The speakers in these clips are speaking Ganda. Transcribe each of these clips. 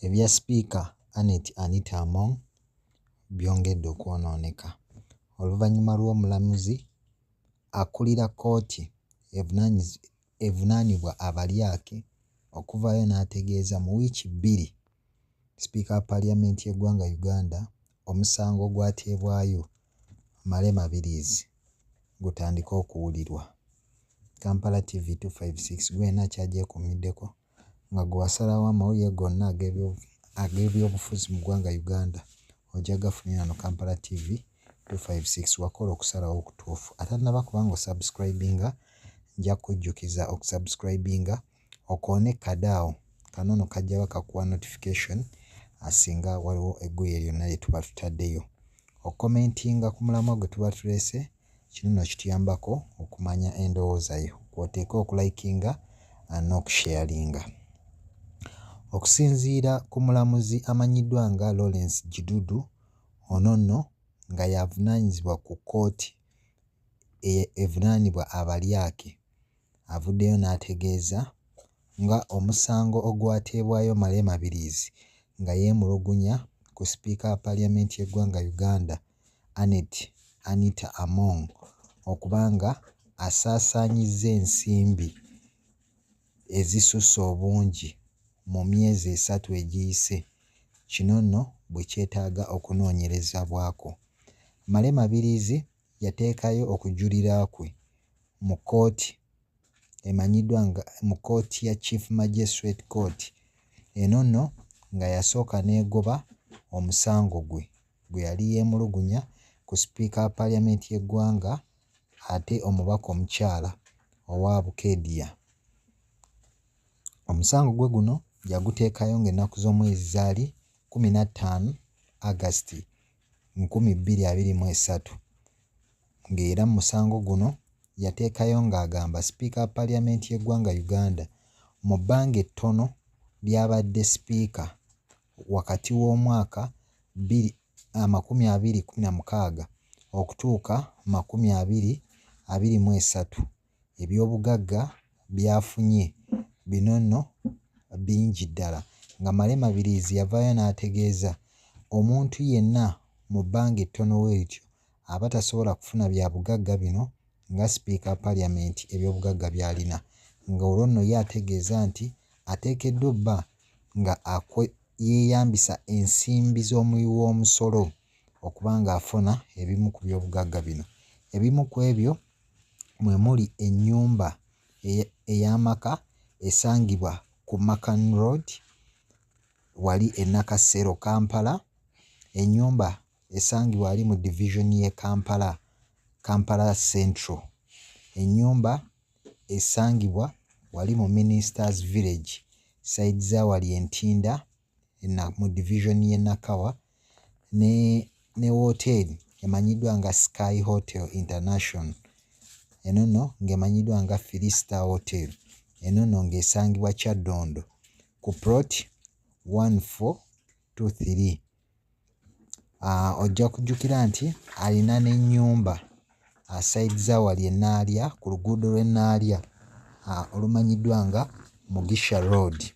Ebya sipiika Annet Anita Among byongedde okwonooneka oluvanyuma lw'omulamuzi akulira kkooti evunaanibwa abalyake okuvaayo n'ategeeza mu wiiki 2 sipiika wa parliament y'eggwanga Uganda omusango ogwateebwayo Male Mabirizi gutandike okuwulirwa. Kampala TV 256 gwena akyagyekuumiddeko nga gwe wasalawo amawulire gonna ag'ebyobufuzi mu ggwanga Uganda ojja gafunira wano Kampala TV 256 wakola okusalawo okutuufu. Atannaba kuba nga osubscribinga nja kujjukiza okusubscribinga okoone kade awo kano nno kajja bakakuwa notification singa waliwo eggulire lyonna lye tuba tutaddeyo. Okomentinga ku mulamwa gwe tuba tuleese kino nno kituyambako okumanya endowooza yo kw'oteeka okulikinga n'okusharinga. Okusinziira ku mulamuzi amanyiddwa nga Lawrence Gidudu, ono nno nga y'avunaanyizibwa ku kkooti evunaanibwa abalyake avuddeyo n'ategeeza nga omusango ogwateebwayo Male Mabirizi nga yeemulugunya ku sipiika wa parliament y'eggwanga Uganda Annet Anita Among okuba nga asaasaanyizza ensimbi ezisusse obungi mu myezi 3 egiyise kino nno bwe kyetaaga okunoonyerezebwako. Male Mabirizi yateekayo okujulira kwe mu kkooti emanyiddwa nga mu kkooti ya Chief Magistrate Court eno nno nga yasooka n'egoba omusango gwe gwe yali yeemulugunya ku sipiika wa parliament y'eggwanga ate omubaka omukyala owa Bukedia. Omusango gwe guno yaguteekayo ng'ennaku z'omwezi zaali 15 August 2023 ng'era mu musango guno yateekayo ng'agamba sipiika wa parliament y'eggwanga Uganda mu bbanga ettono ly'abadde sipiika wakati w'omwaka 2016 okutuuka 2023 ebyobugagga by'afunye bino nno bingi ddala nga Male Mabirizi yavaayo n'ategeeza omuntu yenna mu bbanga ettono bwe lityo aba tasobola kufuna byabugagga bino nga sipiika wa parliament ebyobugagga by'alina nga olwo nno ye ategeeza nti ateekeddwa obba nga yeeyambisa ensimbi z'omuwi w'omusolo okuba ng'afuna ebimu ku byobugagga bino. Ebimu ku ebyo mwe muli ennyumba ey'amaka esangibwa ku Macan Road wali e Nakasero Kampala, ennyumba esangibwa wali mu division y'e Kampala, Kampala Central, ennyumba esangibwa wali mu Ministers Village side za wali e Ntinda mu division y'e Nakawa ne wooteeri emanyiddwa nga Sky Hotel International eno nno ng'emanyiddwa nga Three Star Hotel eno nno ng'esangibwa Kyaddondo ku plot 1423. Ojja kujjukira nti alina n'ennyumba side za wali e Naalya ku luguudo lw'e Naalya olumanyiddwa nga Mugisha Road.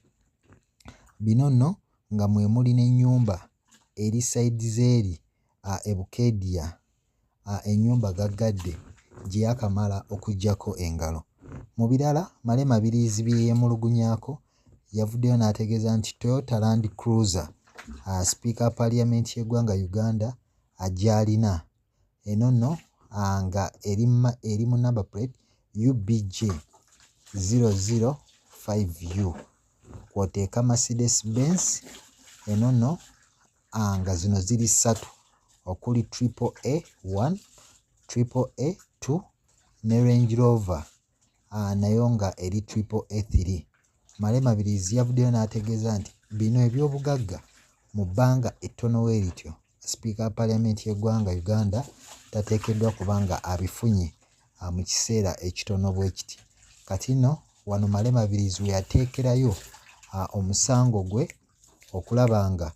Bino nno nga mwe muli n'ennyumba eri side z'eri e Bukedia ennyumba gaggadde gye yaakamala okuggyako engalo. Mu birala Male Mabirizi bye yeemulugunyaako yavuddeyo n'ategeeza nti Toyota Land Cruiser sipiika wa parliament y'eggwanga Uganda gy'alina eno nno nga eri mu number plate UBJ 005U kw'oteeka Mercedes Benz eno nno nga zino ziri ssatu okuli Triple A 1, Triple A 2 ne Range Rover nayo nga eri Triple A 3. Male Mabirizi yavuddeyo n'ategeeza nti bino ebyobugagga mu bbanga ettono we lityo sipiika wa parliament y'eggwanga Uganda tateekeddwa kuba nga abifunye mu kiseera ekitono bwe kiti. Kati nno wano Male Mabirizi we yateekerayo omusango gwe okulaba nga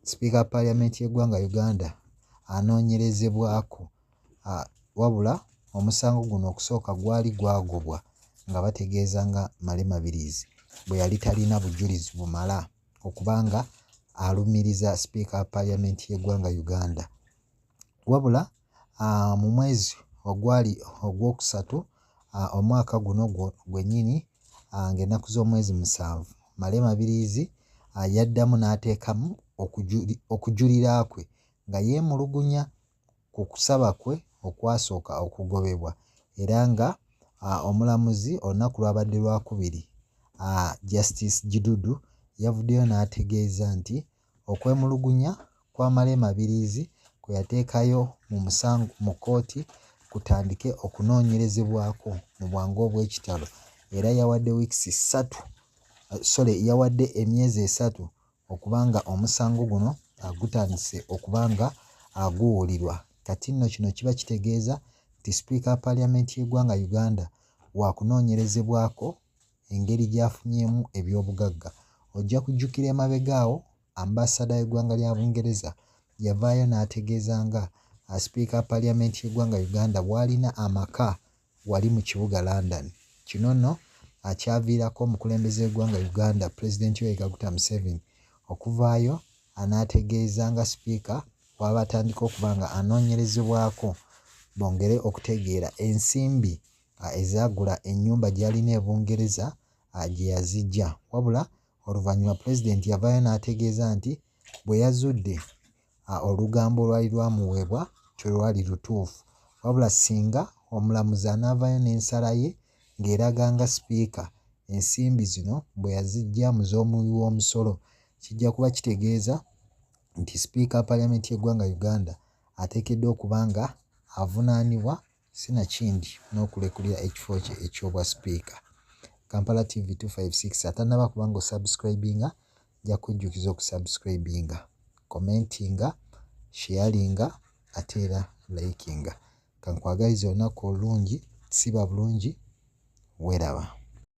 sipiika wa parliament y'eggwanga Uganda anoonyerezebwako wabula omusango guno okusooka gwali gwagobwa nga bategeeza nga Male Mabirizi bwe yali talina bujulizi bumala. okuba nga alumiriza sipiika wa parliament y'eggwanga Uganda. Wabula mu mwezi ogwali ogwokusatu omwaka guno gwennyini ng'ennaku z'omwezi 7, Male Mabiriizi yaddamu n'ateekamu okujulira kwe nga yeemulugunya ku kusaba kwe okwasooka okugobebwa era nga omulamuzi olunaku lwabadde Lwakubiri, Justice Gidudu yavuddeyo n'ategeeza nti okwemulugunya kwa Male Mabiriizi kwe yateekayo mu musango mu kkooti kutandike okunoonyerezebwako mu bwangu obw'ekitalo era yawadde weeks ssatu, sorry, yawadde emyezi 3 okuba nga omusango guno gutandise okuba nga guwulirwa. Kati nno kino kiba kitegeeza nti sipiika wa parliament y'eggwanga Uganda wakunoonyerezebwako engeri gy'afunyeemu ebyobugagga. Ojja kujjukira emabega awo ambasada w'eggwanga lya Bungereza yavaayo n'ategeeza nga sipiika wa parliament y'eggwanga Uganda bw'alina amaka wali mu kibuga London. Kino nno kyaviirako omukulembeze w'eggwanga Uganda Pulezidenti Yoweri Kaguta Museveni okuvaayo n'ategeeza nga sipiika bw'aba atandika okuba nga anoonyerezebwako bongere okutegeera ensimbi ezaagula ennyumba gy'alina e Bungereza gye yaziggya. Wabula oluvannyuma pulezidenti yavaayo n'ategeeza nti bwe yazudde olugambo olwali lwamuweebwa terwali lutuufu, wabula singa omulamuzi anaavaayo n'ensala ye ng'eraga nga sipiika ensimbi zino bwe yaziggya mu z'omuwi w'omusolo, kijja kuba kitegeeza nti sipiika wa parliament y'eggwanga Uganda ateekeddwa okuba nga avunaanibwa sinakindi n'okulekulira ekifo kye eky'obwa sipiika. Kampala TV 256 atannaba kuba nga osubscribinga, nja kujjukiza okusubscribinga, commentinga, sharinga ate era likinga. Kankwagalize olunaku olulungi, siba bulungi, weeraba.